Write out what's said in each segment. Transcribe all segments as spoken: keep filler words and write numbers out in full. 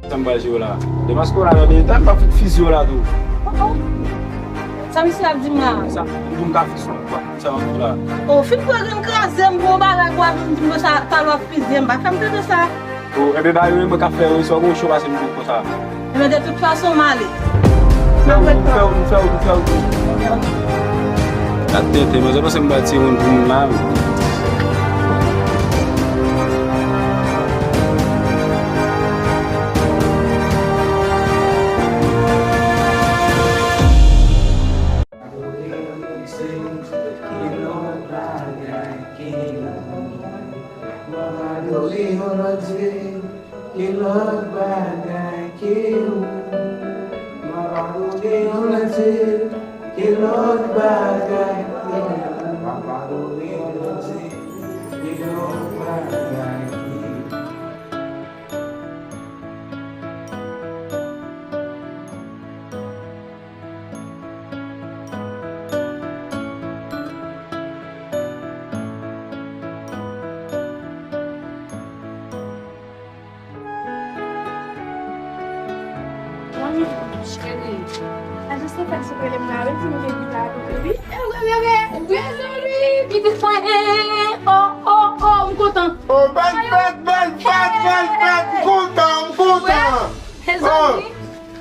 Sa m pral jere w la. Demaske w la nan de eta, m pa fout fizi w la tou. Oh, oh. Sa misye ap di m la? Sa, m di w m ka fizi w, m pa fout sa m ap di w la. Oh, fin pran grenn kraze m, gwo bagay, kwa vin di m sa, talè w ap fiziye m, pa fè m tande sa. Oh, enben, ba yo, mwen ka fè yo, sa w gon cho pase m tou konsa. Enben, de tout fason, m ale. Fè w, fè w, fè w, fè w. Gad tenten, mwen, se panse m ba ti moun pou moun la, men. Ki lòt bagay ke ou? M ap adore yon Bondye. Ki lòt bagay ke ou? M ap adore yon Bondye. Ki lòt bagay ke ou? Mami, cheri, a jis li fèk sou rele m la, wi, di m gen gita a kote li. E, e, e, e, dezole, pitit mwen, e, o, o, o, m kontan. O, bèl fèt, bèl fèt, bèl fèt, m kontan, m kontan. Mezanmi.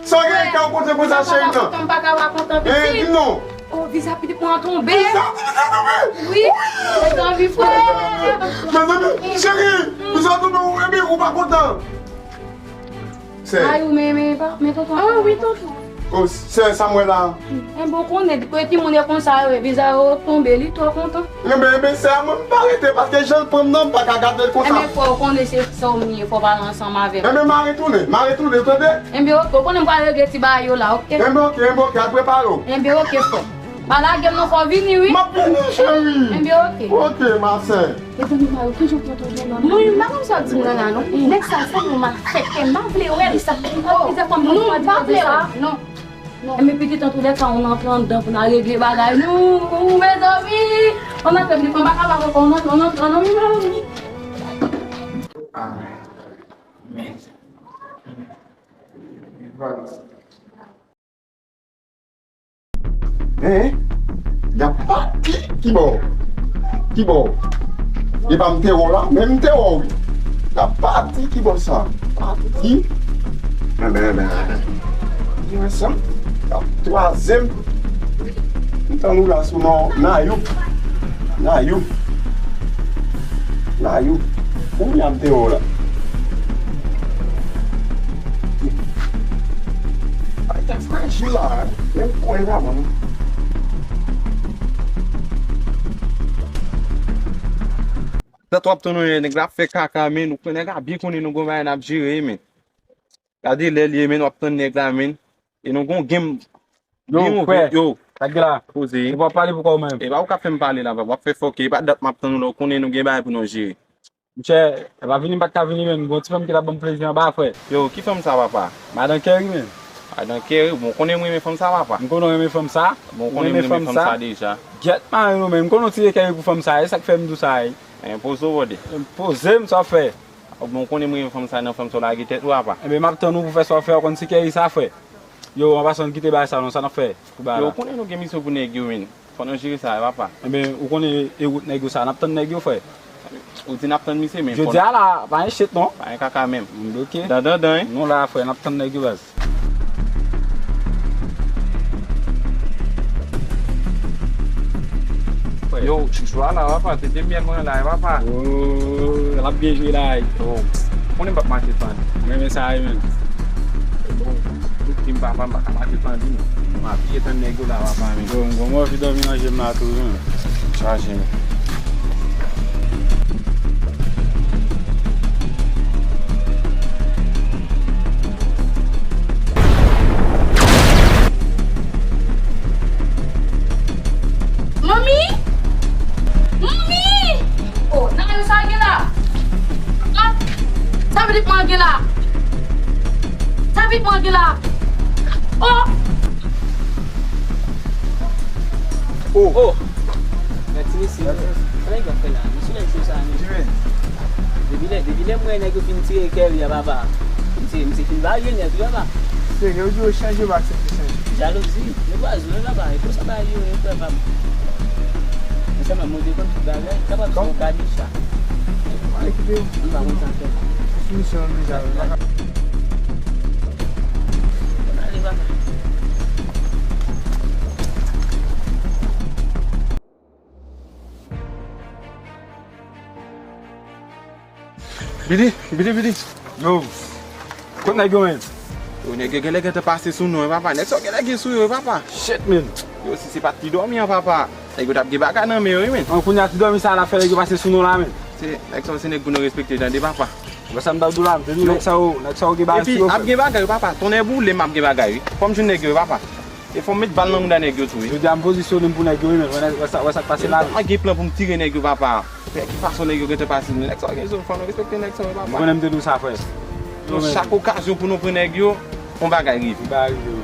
Sa w gen kè w kontan konsa, cheri, non? M pa ka pa kontan, pitit. Eh, di m non. Oh, viza pitit mwen an tonbe. Viza pitit mwen tonbe? Wi, mezanmi, frè. Mezanmi, cheri, viza tonbe, ou, ebyen, ou pa kontan. Sè. Ay, ou, men, men, men, tonton. Ah, wi, tonton. Oh, sè, sa m wè la. Enben, ou konnen, pou timoun yo konsa, yo, viza yo tonbe, li twò kontan. Enben, enben, sè a, mwen, m pa rete, paske jan l pran m nan, m pa ka gade l konsa. Enben, fò w konnen se sa w ye, fò w pale ansanm avè m. Enben, m a retounen, m a retounen, tande? Enben, oke, ou konnen m pral regle ti bagay yo la, oke? Enben, oke, enben, oke, al prepare w. Enben, oke, frè. Pa lage m non, fò w vini, wi. M ap vini, cheri. Enben, oke. Oke, ma sè. Mezanmi, Mayo, kijan w pran tonton nan? Mwen, m pa konn sa w di m nan la, non. Nèg sa, se yon malfektè, m pa vle wè l. Sa, plizyè fwa m di w, non, m pa vle wè l, non. Enben, pitit, antoulèka, ou rantre anndan pou n al regle bagay nou, mezanmi. Ann antre, pitit, mwen pa kapab ankò, ann antre, ann antre, ann antre, mezanmi. Amen. Hein? Y ap pati kibò? Kibò? E pa m te wè w la, men m te wè w wi. Y ap pati kibò sa? Pati. Enben, enben, enben. Ki wè sa? Y ap twazyèm. M tann ou la sou non Nayou. Nayou. Nayou. Kounye a m te wè w la. Ay, tèt frajil la, hein? Menm kwen la, man. Tèt w ap tann yon nèg la ap fè kaka, men nou konnen nèg la byen konnen nou gon bagay n ap jere, men. Gade lè l ye, men w ap tann nèg la, men. E nou gon game. Yo, frè. Yo. Sa k gen la? Poze. Se pou w ap pale pou kò w menm. E pa ou k ap fè m pale la, papa. W ap fè fòkè. E pa dat m ap tann ou la, ou konnen nou gen bagay pou nou jere. Monchè, e pa vini m pa t ka vini menm. Gon ti fanm ki t ap ban m plezi anba, frè. Yo, ki fanm sa, papa? Madan Kèri, menm. Madan Kèri? Bon, ou konnen m renmen fanm sa, papa. M konnen w renmen fanm sa? Bon, ou konnen m renmen fanm sa deja. Gyèt mari nou, menm. M konnen w tire Kèri pou fanm sa. E sa k fè m di w sa, wi. Men poze w, brother. Poze m, sa w ap fè? Bon, ou konnen m renmen fanm sa, nan fanm sa w lage tèt ou apa. Enben, m ap tann ou pou fè sa w fè, ou konn si Kèri sa, frè. Yo, an pasan, kite bagay sa non, sa n ap fè pou bagay la? Yo, ou konnen nou gen misyon pou nèg yo, men. Fò nou jere sa, papa. Enben, ou konnen e wout nèg yo sa, n ap tann nèg yo, frè. Ou di n ap tann misye, men jodi a la, pa gen shit non. Pa gen kaka menm. M bloke. Dan, dan, dan, wi. Nou la, frè, n ap tann nèg yo, baz. Yo, chouchou a la, papa. Se de myèl mwen la, papa. Oh, l ap byen jwe la, wi. Oh. Konnen m p ap mache san li. Mwen renmen sa, wi, menm. Bon, tout tim papa, m pa ka mache san li, non. M ap byen tann nèg yo la, papa, men. Yo, m gon anvi dòmi nan je m la tou, wi, menm. Chaje, menm. Manmi! Manmi! Oh, Nayou, sa gen la? Ah! Sa pitit mwen gen la? Sa pitit mwen gen la? Oh! Oh! Oh! Gad ti mesye, sa nèg yo ap fè la? Men sou nèg sou sa, men. Depi lè, depi lè m wè nèg yo fin tire Kèri a, papa. Misye, misye fin varye nèt wi, papa. Serye, yo di yo chanje bak se plis chanje. Jalouzi, yo vwazin wi, papa. E konsa bagay yo ye, frè pa m. Men sèlman, Bondye konn tout bagay, kapab se yon kadicha. Mwen pa konn sa fè. Sou misyon an deja wi, papa. Ann ale, papa. Bidi, Bidi, Bidi. Yo. Kot nèg yo, men? Yo, nèg yo genlè gentan pase sou nou, wi, papa. Nèg sa yo genlè gen sou yo, wi, papa. Shit, men. Yo, si se pa t ti dòmi an, papa, nèg yo t ap gen bagay nan men yo, wi, men. An, kounye a ti dòmi sa a, l ap fè nèg yo pase sou nou la, men. Se, nèg sa yo se nèg pou nou respekte, tande, papa. Wè sa m t ap di w la, m te di w, nèg sa yo, nèg sa yo gen bagay sou yo, frè. Epi, ap gen bagay, wi, papa. Tonnè boule m, ap gen bagay, wi. Fò m jwenn nèg yo, wi, papa. E fò m met bal nan mouda nèg yo tou, wi. Jodi a m pozisyone m pou nèg yo, wi, men wè, wè sa, wè sa k pase la, wi. Mwen gen plan pou m tire nèg yo, papa. Wè ki fason nèg yo gentan pase nou. Nèg sa yo gen zo, fò nou respekte nèg sa yo, papa. Ou konnen m te di w sa, frè. Yo, chak okazyon pou nou pran nèg yo, yon bagay rive. Yon bagay rive, wi.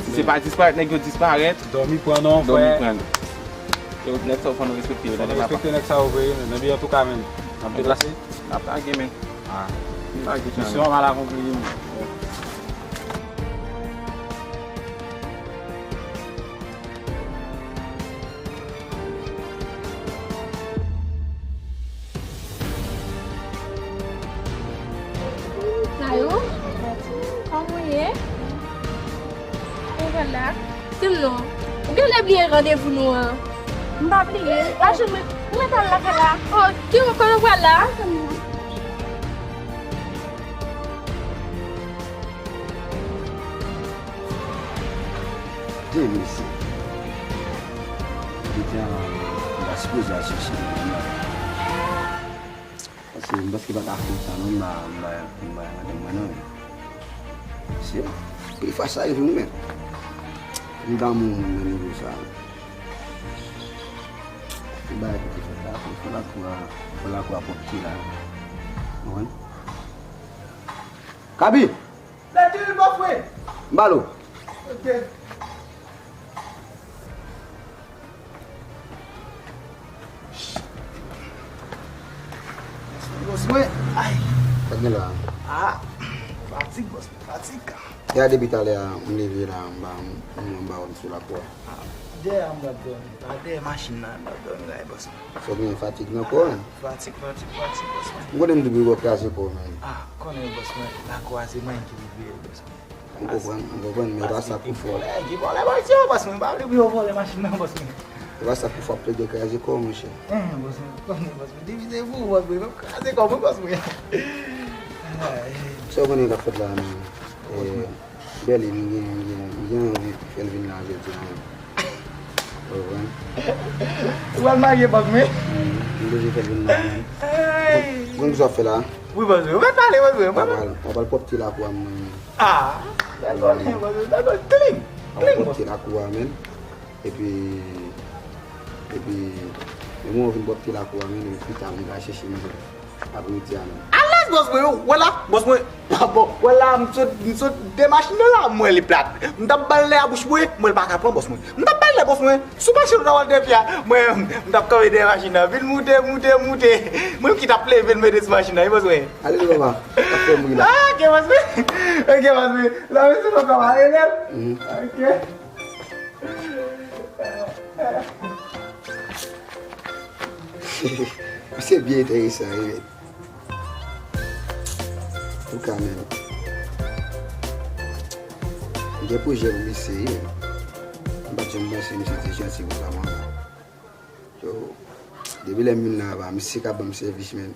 Si se pa disparèt, nèg yo disparèt. Dòmi pran non, frè. Dòmi pran. Yo, nèg sa yo, fò nou respekte yo, tande, papa. Fò nou respekte nèg sa yo vre, men, men, antouka, men, n ap deplase. N ap lage, men. Ah. Misyon an mal akonpli, wi. Nayou, kòman w ye? Ou pral la? Di m non. Ou genlè bliye randevou nou an. M pa bliye. Pa janm mwen t al lakay la. Oh, ki kote w pral la? Byen, mesye. Biten an, m ta sipoze al chèche li menm. Paske m panse pa ta fè sa non, m pa, m pa, m pa madanm mwen non. Se, premye fwa sa rive m, men. M pa moun nan nivo sa. Li bay kote fèt la, fò lakou a, fò lakou a pwòpte la. Ou konprann? Kabi! Lè di l bò fre. M ba l ou. Ok. Bòs mwen. Ay. Sa gen la? Ah. Fatig, bòs mwen, fatig. Ya depi talè a, m leve la, m ba, m, m ba w sou lakou a. Ah, dèyè a m t ap dòmi. Pa dèyè machin nan, m t ap dòmi la, bòs mwen. Sa w gen fatig nan kò w, men? Fatig, fatig, fatig, bòs mwen. M konnen m di w pou w kraze kò w, men. Ah, konnen, bòs mwen, lakou a se mwen ki pou peye, bòs mwen. M konprann, m konprann, men e pa sa k pi fò. Ki vòlè, bòs mwen, bòs mwen, m pa vle pou yo vòlè machin nan, bòs mwen. E pa sa k pi fò ap plede kraze kò w, monchè. Eh, bòs mwen, konnen, bòs mwen, divize pou ou, bòs mwen, m ap kraze kò mwen, bòs mwen. Ay. Sa w konnen k ap fèt la, men? Bòs mwen. Bèlin, m gen, m gen, m gen anvi fè l vin la jodi a menm. Ou konprann? Ou pral marye, bòs mwen? M bezwen fè l vin la menm. Hey! Bon, bon, sa w ap fè la? Wi, bòs mwen. Ou mèt pale, bòs mwen. Mwen pral, mwen pral pwòpte lakou a mwen menm. Ah! Bèl konnen, bòs mwen. Bèl konnen. Clean! Clean, bòs mwen. Mwen pwòpte lakou a menm. Epi, epi, lè mwen vin pwòpte lakou a menm, epi pita, mwen ka chèche manje. Apremidi a menm. Alèz, bòs mwen, yo. Wè la, bòs mwen. Ah, bon, wè la, m sot, m sot de machin nan la, m wè li plat. M t ap ba l lè a bouch mwen, m wè l pa ka pran, bòs mwen. M t ap ba l lè, bòs mwen. Sou machin nan, wè, depi a, mwen, m t ap kanpe dèyè machin nan. Vin moute, moute, moute. Mwen ki t ap leve l mete sou machin nan, wi, bòs mwen. Ale, papa. T ap fè m ri la. Ah, ok, bòs mwen. Ok, bòs mwen. La, men se papa, ale, lè. Mhm. Ok. Misye byen enteresan, wi, men. Antouka, men, m gen pwojè pou misye, wi, men. M pa t janm panse misye te janti konsa, mwen. Yo, depi lè m vin la, ba, misye ka ban m sèvis, men.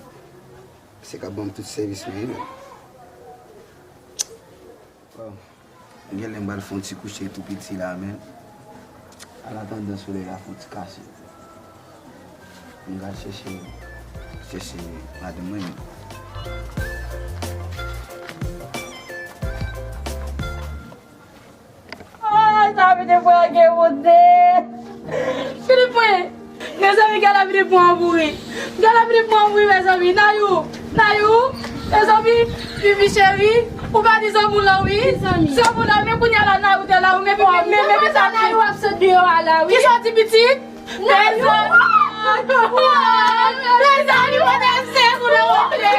Misye ka ban m tout sèvis, men, wi, men. Bon, genlè m pral fè yon ti kouche tou piti la, men. An atandan solèy la fè yon ti kache. M pral chèche, chèche madanm mwen, men. Ay, sa vin de fwa gen wonte. Filip mwen! Mezanmi, gade la vide pou an bouri. Gade la vide pou an bouri, mezanmi. Nayou, Nayou, mezanmi, Fifi cheri, ou pa di zanmi w lan, wi. Zanmi w lan, men kounye a la, Nayou te la, ou men, men, men, men, men, Nayou ap sot deyò a la, wi. Kisa w di, pitit? Mezanmi. Mezanmi, mwen te se pou nou wonte.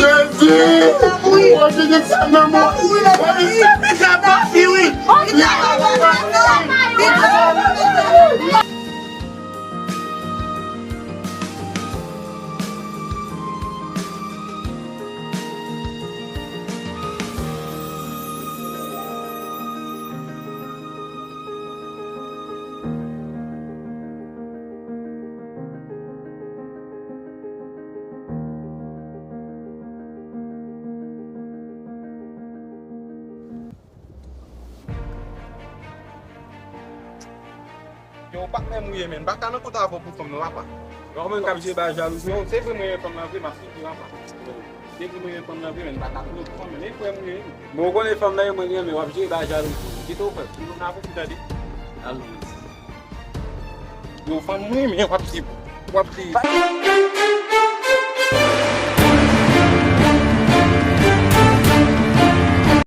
Jezi! Mwen te gen sa nan mwen. Mwen te gen sa nan mwen. Yo, patnè m ou ye, men. M pa ka nan kont avè w pou fanm nan, papa. Yon moun k ap jere ba jalouzi. Yo, se vre mwen renmen fanm nan vre, m ap swiv li, papa. Se vre mwen renmen fanm nan vre, men m pa ka pou lòt fanm, men frè m ou ye. Men ou konnen fanm nan, yo, mwen renmen, w ap jere ba jalouzi. Kite w, frè. Kite w nan avè w, tande. Al. Yo, fanm mwen, men w ap di, w ap di.